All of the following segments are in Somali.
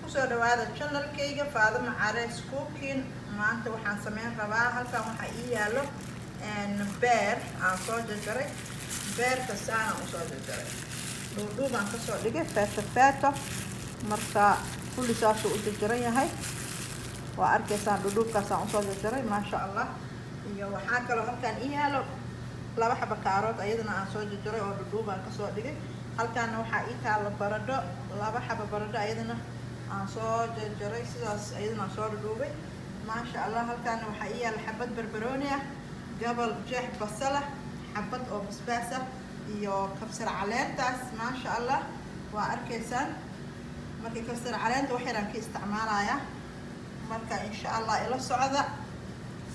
Kusoo dhawaada channelkayga Faadimo Careys Cooking. Maanta waxaan sameyn rabaa, halkan waxaa ii yaalo beer aan soo jarjaray. Beerka saanaan usoo jarjaray, dhuudhuubaan kasoo dhigay, feeto feeto. Marka kulli saasuu u jarjaran yahay, waa arkaysaan. Dhuudhuubkaasaan usoo jarjaray, maasha Allah. Iyo waxaa kaloo halkaan ii yaalo laba xaba kaarood, ayadana aan soo jarjaray oo dhuudhuubaan kasoo dhigay. Halkaana waxaa ii taalo baradho, laba xaba baradho, ayadana aan soo jarjaray sidaas, ayadana aan soo dhudhuubay, maasha Allah. Halkaana waxaa ii yaala xabad barbarooni ah, gabal jeex basal ah, xabad oo basbaas ah iyo kabsar caleentaas, maasha Allah, waa arkaysaan. Marka kabsar caleenta wax yaraan ka isticmaalayaa. Marka insha Allah ila socda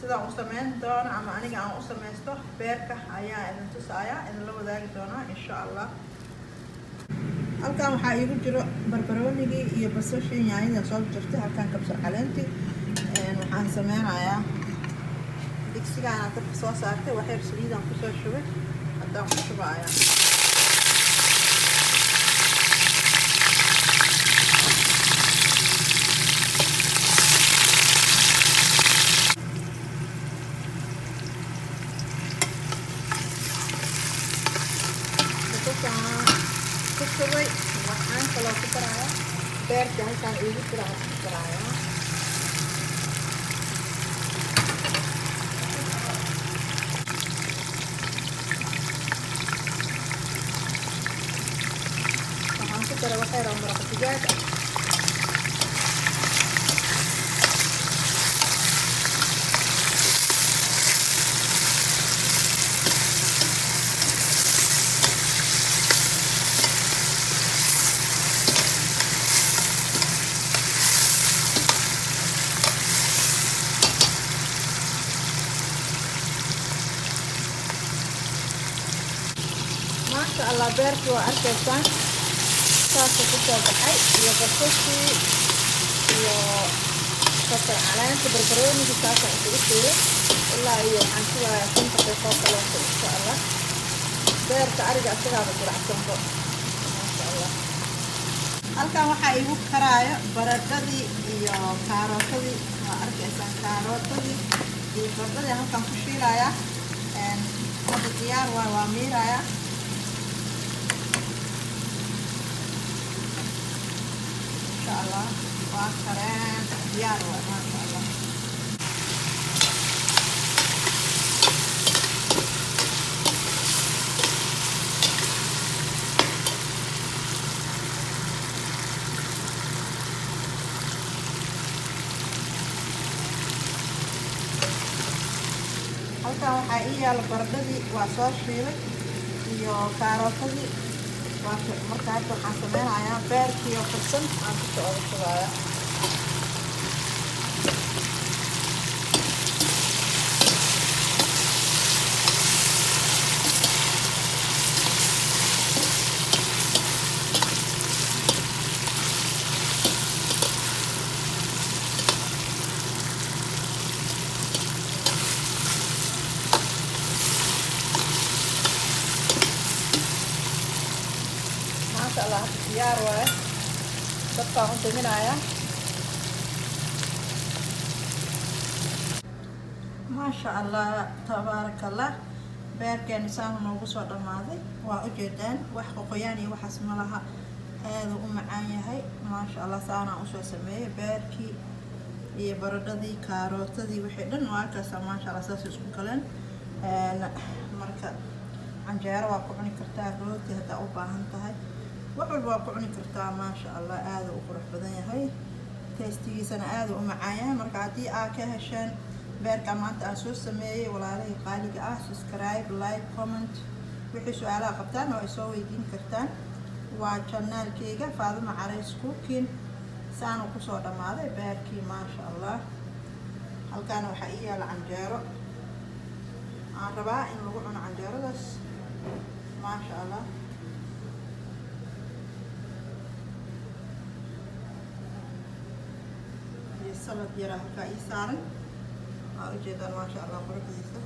sidaan u sameyn doono ama aniga aan u sameysto beerka ayaa idin tusaaya, idinla wadaagi doonaa insha Allah. Halkan waxaa iigu jiro barbaroonigii iyo basashii, yaanyada soo jirtay, halkan kabsar caleentii. Waxaan sameynayaa digsigaana dabka soo saartay, waxyar saliidaan kusoo shubay, haddaan ku shubaaya. Basashaan ku shubay, waxaan kaloo ku darayaa beerka halkaan iigu jira aan ku darayaa. Waxaan ku daray waxyar oo maraq digaag ah. Maasha Allah, beerkii waa arkaysaan, saasuu kusoo baxay, iyo basashii iyo kabsar caleenta, barbaroonigii, saasaan isugu shiilay. Ilaa iyo waxaan sugayaa 5 daqiiqo kaleeto insha Allah. Beerka ariga isagaaba jiracsanbo, maasha Allah. Halkan waxaa iigu karaayo baradhadii iyo kaarootadii, waa arkaysaan. Kaarootadii iyo baradhadii halkaan ku shiilayaa, hadda diyaar waay, waa miirayaa insha Allah. Waa kareen, diyaar waay, maasha Allah. Halkan waxaa ii yaala baradhadii, waa soo shiilay, iyo kaarootadii. Waa marka hadda waxaan sameynayaa beerkii oo karsan aan kusoo oga shubaaya. Maasha Allah, hadda diyaar waaye, dabkaan u daminayaa. Maasha Allah, tabaaraka Allah, beerkeeni saanu noogu soo dhammaaday, waa ujeedaan. Wax qoqoyaan iyo waxaas ma laha, aaduu u macaan yahay, maasha Allah. Saanaan usoo sameeyey beerkii iyo baradhadii, kaarootadii, wixii dhan waa kaasa, maasha Allah, saasay isku galeen. Marka canjeero waa ku cuni kartaa, rooti haddaa u baahan tahay, wax walba waa ku cuni kartaa, maasha Allah. Aada u qurux badan yahay, taste-igiisana aada u macaan yahay. Marka haddii aa ka hesheen beerka maanta aan soo sameeyey, walaalihii qaaliga ah, subscribe, like, comment. Wixii su-aalaha qabtaan oo ay soo weydiin kartaan. Waa channelkeyga Faadimo Carays Cooking. Saanu kusoo dhammaaday beerkii, maasha Allah. Halkaana waxaa ii yaala canjeero aan rabaa in lagu cuno canjeeradaas, maasha Allah. Iyo salad yaraa halkaa ii saaran, waa ujeedaan, maasha Allah, quruxdiisa.